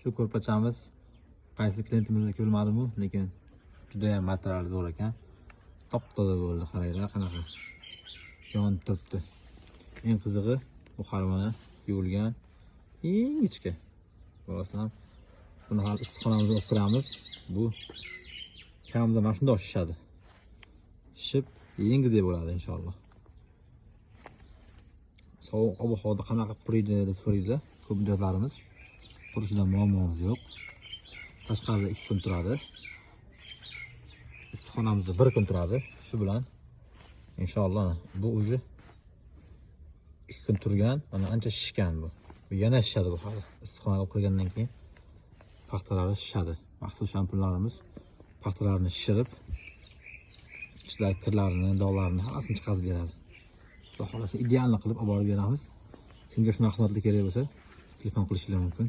Shu ko'rpachamiz qaysi klientimizniki bilmadimu, lekin judayam material zo'r ekan. Top toza bo'ldi, qaranglar qanaqa yonib turibdi. Eng qizig'i, bu hali mana yuvilgan, ingichka. Ko'rasizlar, buni hali issiqxonamizga olib kiramiz. Bu kamida mana shundoq shishadi. Shishib, yengidek bo'ladi inshaalloh. Sovuq ob havoda qanaqa quriydi deb so'raydilar ko'p mijozlarimiz. Qurishidan muammomiz yo'q. Tashqarida 2 kun turadi. Issiqxonamizda 1 kun turadi. Shu bilan inshaalloh bu уже 2 kun turgan, mana ancha shishgan bu. Bu yana shishadi bu hali. Issiqxonaga olib kirgandan keyin paxtalari shishadi. Maxsus shampunlarimiz paxtalarni shishirib, ichidagi kirlarini, dog'larini hammasini chiqarib beradi. Xudo xohlasa, идеальный qilib olib borib beramiz. Kimga shunaqa xizmatlar kerak bo'lsa, telefon qilishingiz mumkin.